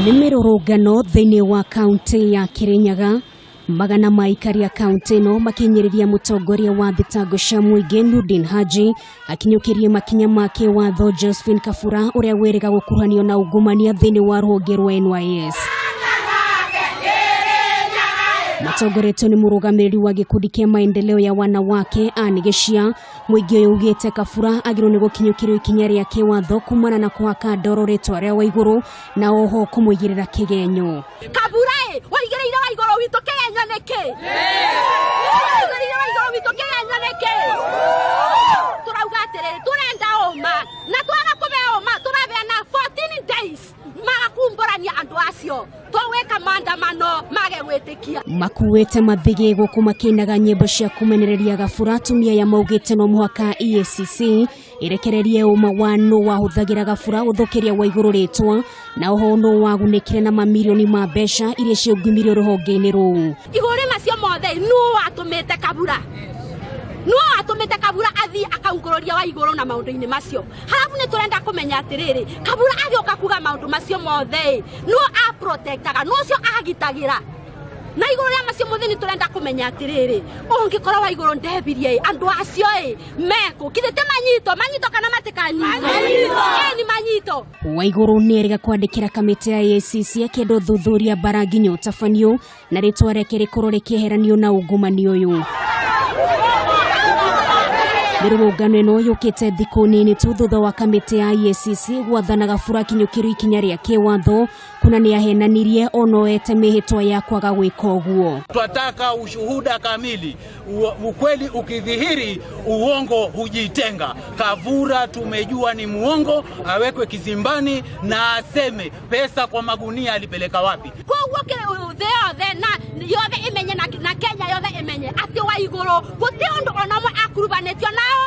Nĩ mĩrũrũngano thĩinĩ wa kaunti ya Kirinyaga. Magana ma aikari a kaunti ĩno makinyĩrĩria mũtongoria wa thitango cia mũingĩ Nurdin Haji akinyũkĩrie makinya ma kĩwatho Josephine Kabura ũrĩa wĩrĩga gũkuruhanio na ungumania thĩinĩ wa rũhonge rwa NYS. Matongoretio nĩ mũrũgamĩrĩri wa gĩkundi kĩa maendeleo ya wanawake Anne Gĩcia. Mũingĩ ũyũ ugĩte Kabura agĩrĩirwo nĩ gũkinyũkĩrio ikinya rĩa kĩwatho kumana na kũhaka ndoro rĩtwa rĩa Waigũrũ na oho kũmũigĩrĩra kĩgenyo. Kabura ĩ waigĩrĩire wa igũrũ witũ kĩgenyo nĩkĩ? Waigĩrĩire wa igũrũ witũ kĩgenyo nĩkĩ? Tũrauga atĩrĩrĩ, tũrenda ũma na twaga kũbe ũma tũrabeana 14 days magakumbũrania andũ acio tũgwĩka maandamano mage gwĩtĩkia. Makuĩte mathĩgĩ gũkũ makĩinaga nyĩmbo cia kũmenereria Gabura. Atumia aya maugĩte no mũhaka EACC ĩrekererie ũma wa nũ wahũthagĩra Gabura gũthũkĩria Waigũrũ rĩtwa na oho nũ wagunĩkire na mamirioni ma mbeca iria ciaungumirio rũhonge-inĩ rũu. Igũrũ macio mothe nũ watũmĩte Kabura? Nũ watũmĩte Kabura athiĩ akaungũrũria Waigũrũ na maũndũ-inĩ macio? Halafu nĩ tũrenda kũmenya atĩrĩrĩ, Kabura agĩũka kuga maũndũ macio mothe nũ aprotectaga, nũ ũcio agitagĩra? Na igũrũ rĩa macio mothe nĩ tũrenda kũmenya atĩrĩrĩ, ũngĩkorwo Waigũrũ ndebirie andũ acio ĩ mekũ githĩ ti manyito manyito kana matikanyitwo? Ĩ ni manyito. Waigũrũ nĩ erĩga kwandĩkĩra kamĩtĩ ya EACC akĩenda ũthuthuria mbara nginya ũtabanio na rĩtwa rĩake rĩkorwo rĩkĩeheranio na ungumania ũyũ. Mĩrũrũngano ĩno yũkĩte thikũ nini tu thutha wa kamĩtĩ ya EACC gwathana Gabura akinyũkĩrio ikinya rĩa kĩwatho kuna nĩ ahenanirie onoete mĩhĩtwa ya kwaga gwĩka ũguo. Twataka ushuhuda kamili, ukweli ukidhihiri, uongo hujitenga. Kavura tumejua ni muongo, awekwe kizimbani na aseme pesa kwa magunia alipeleka wapi. Koguo thĩ yothe na yothe imenye na Kenya yothe imenye atĩ Waigũrũ gũtirĩ ũndũ ona ũmwe akurubanĩtio nao